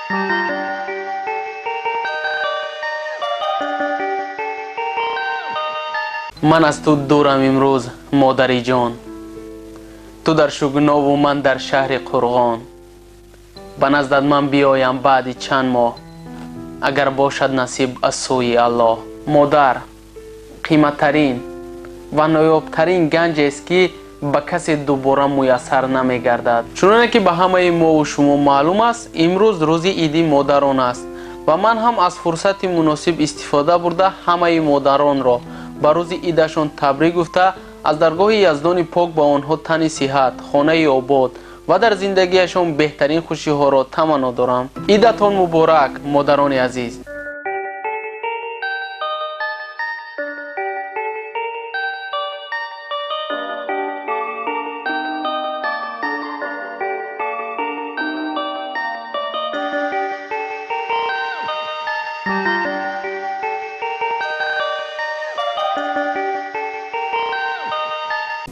Ман аз ту дурам имрӯз, модари ҷон. Ту дар Шугнову ман дар шаҳри Қурғон. Ба наздат ман биёям баъди чанд моҳ, агар бошад насиб аз сӯи Аллоҳ. Модар қиматтарин ва ноёбтарин ганҷест, ки ба касе дубора муяссар намегардад. Чуноне ки ба ҳамаи мову шумо маълум аст, имрӯз рӯзи иди модарон аст ва ман ҳам аз фурсати муносиб истифода бурда ҳамаи модаронро ба рӯзи идашон табрик гуфта, аз даргоҳи Яздони пок ба онҳо тани сиҳат, хонаи обод ва дар зиндагиашон беҳтарин хушиҳоро таманно дорам. Идатон муборак, модарони азиз.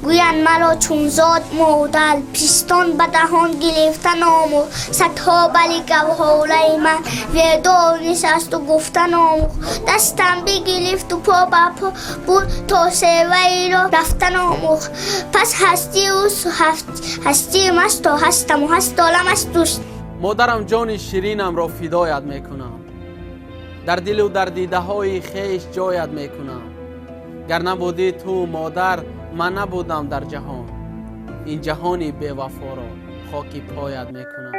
Гӯянд маро чун зод модар, пистон ба даҳон гирифта номӯхт. Садҳо бали гавҳораи ман вердор нишасту гуфта номӯхт. Дастам бигирифту по ба по буд то севаиро рафта номӯхт. Пас ҳастию ҳастиим аст то ҳастаму ҳаст олам аст дӯст. Модарам, ҷони ширинамро фидоят мекунам, дар дилу дар дидаҳои хеш ҷоят мекунам. Гар набудӣ ту, модар, ман набудам дар ҷаҳон. Ин ҷаҳони бевафоро хоки поят мекунам.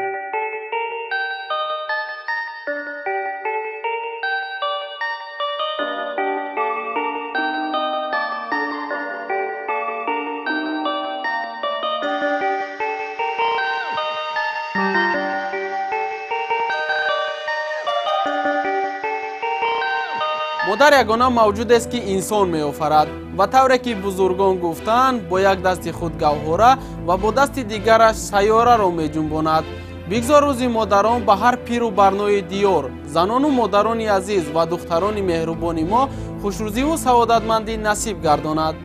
Модар ягона мавҷудест, ки инсон меофарад ва тавре ки бузургон гуфтанд, бо як дасти худ гавҳора ва бо дасти дигараш сайёраро меҷунбонад. Бигзор рӯзи модарон ба ҳар пиру барнои диёр, занону модарони азиз ва духтарони меҳрубони мо хушрӯзиву саодатмандӣ насиб гардонад.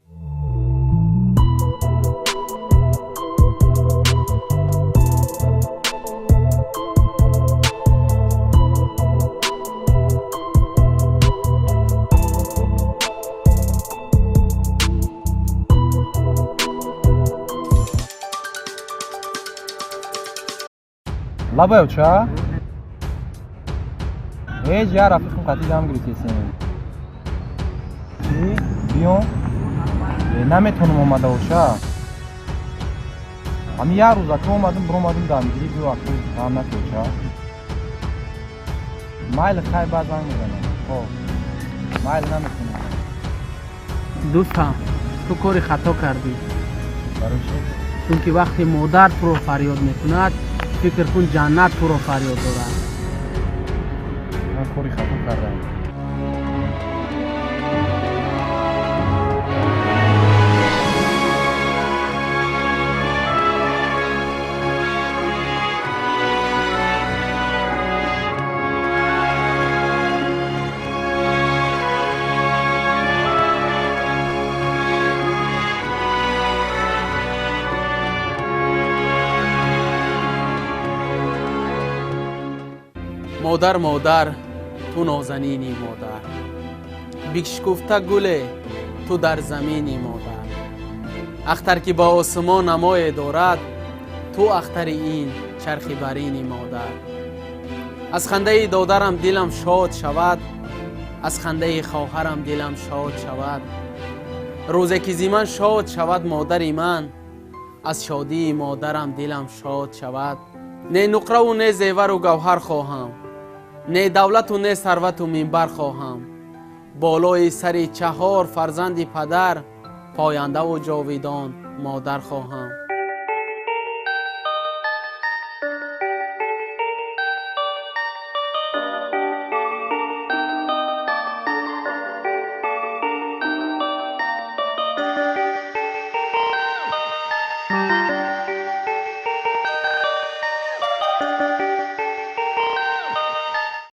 Лабаё ча? Ҳеҷ я рафиқам қатӣ дам гирифтесем. Чӣ? Биём? Наметонам омада оча. Ҳами як рӯз ака омадам, биромадам дамгирӣ, биё ака ғам накӣ оча. Майли, хай, баъд занг мезанам. Хоб. Майли, наметонам. Дӯстам, ту кори хато кардӣ. Барои чӣ? Чунки вақте модар туро фарёд мекунад, фикр кун, ҷаннат туро фарёд дорад. Ман кори хато кардам. Модар, модар, ту нозанини модар, бишкуфта гуле ту дар замини модар. Ахтар ки ба осмон намое дорад, ту ахтари ин чархи барини модар. Аз хандаи додарам дилам шод шавад, аз хандаи хоҳарам дилам шод шавад. Рӯзе ки зи ман шод шавад модари ман, аз шодии модарам дилам шод шавад. Не нуқраву не зевару гавҳар хоҳам, не давлату не сарвату минбар хоҳам. Болои сари чаҳор фарзанди падар, пояндаву ҷовидон модар хоҳам.